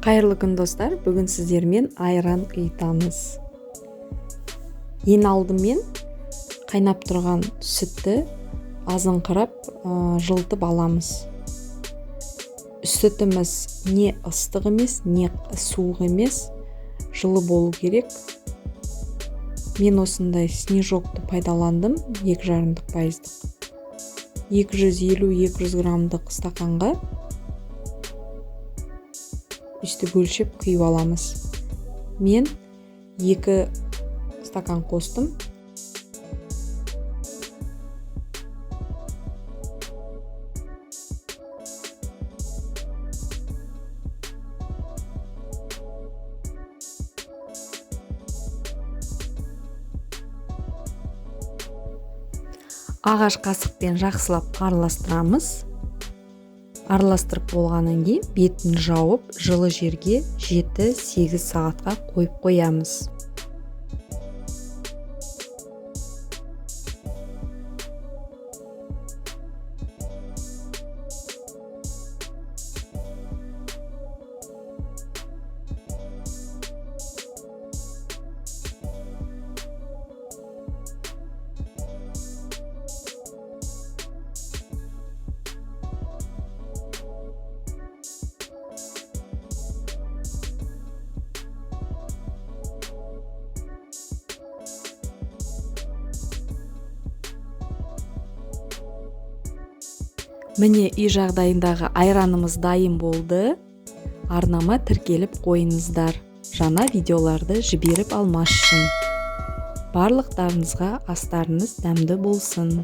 Қайырлы күн, достар! Бүгін сіздермен айран ұйытамыз. Ең алдымен қайнап тұрған сүтті азынқырап жылытып аламыз. Сүтіміз не ыстық емес, не суық емес, жылы болу керек. Мен осындай снежокты пайдаландым, 2,5 пайыздық. 250-200 граммдық стақанға өйстіп өлшеп құйып аламыз. Мен 2 стакан қостым. Ағаш қасықпен жақсылап араластырамыз. Араластырып болғаннан кейін бетін жауып, жылы жерге 7-8 сағатқа қойып қоямыз. Міне, үй жағдайындағы айранымыз дайын болды. Арнама тіркеліп қойыңыздар, жаңа видеоларды жіберіп алмас үшін. Барлықтарыңызға астарыңыз дәмді болсын!